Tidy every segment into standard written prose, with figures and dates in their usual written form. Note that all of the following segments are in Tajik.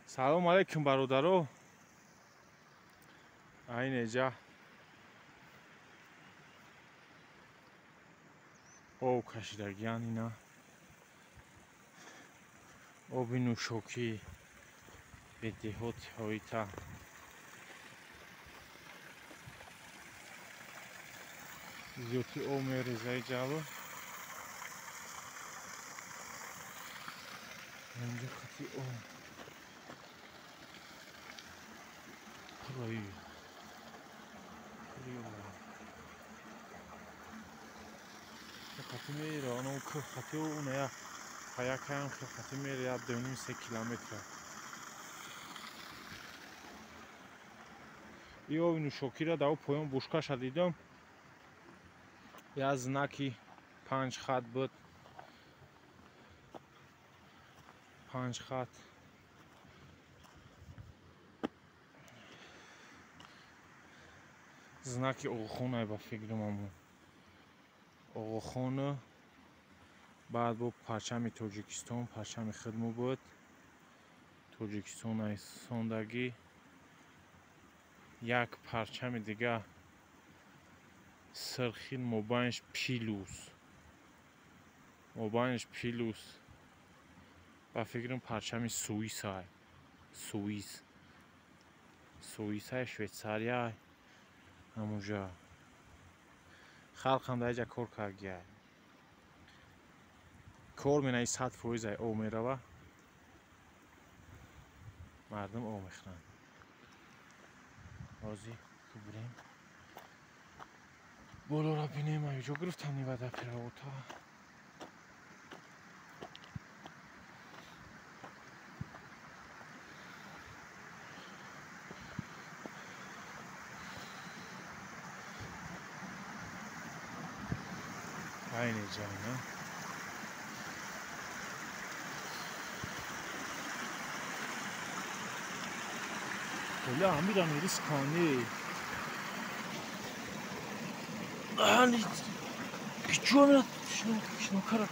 Салом алейкум бародаро. Айнеҷа об кашидагиян ина. Оби нӯшокӣ бе деҳоти ҳоита. Зиёдти об мерезаи ҷало. Инҷо хати об. Пураи. Пури об. Хати мера, оно ки хати уна я паякаям хати мера я 2,5-3 километр. И оби нӯшокиро дар поён бушкаша дидам. Я знаки 5 хат буд. 5 хат. Знаки Оғохона ба фикрам аммо. Оғохона баъд бо парчами Тоҷикистон, парчами хидмо буд. Тоҷикистон айсондагӣ як парчами дига сирхин мобайнш плюс. Мобайнш плюс. Ба фикрам парчами Суисай. Суис. Суисай, Швейцария. Ҳамонҷа. Халқам дар инҷа кор кардгия. Кор менаи 100% об мерава. Мардум об мехӯранд. Ҳозир бирем. Болоро бинем, аҷо гирифтам нивада пиравота. Айнеҷа ина. Оля амирам рискани. Ани кичу амира шинокара.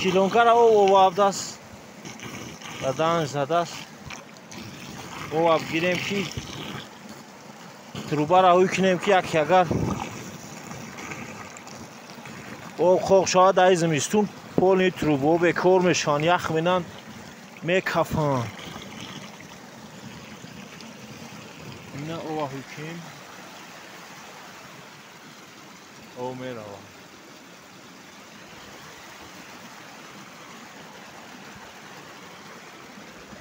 Килонкара овавдас. Дадан задас. Овав гирем ки трубара ҳуй кунем ки як агар об хоқ шавад дар зимистон полни трубо бекор мешаванд, ях менанд, мекафанд. Ина ова ҳуй кунем, об меравад.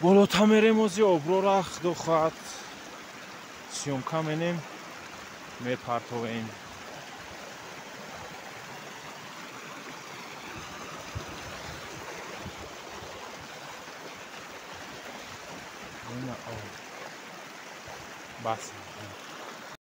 Болота мерем ози оброра худо хоҳад съёмка менем, мепартовем. Ина об. Бас.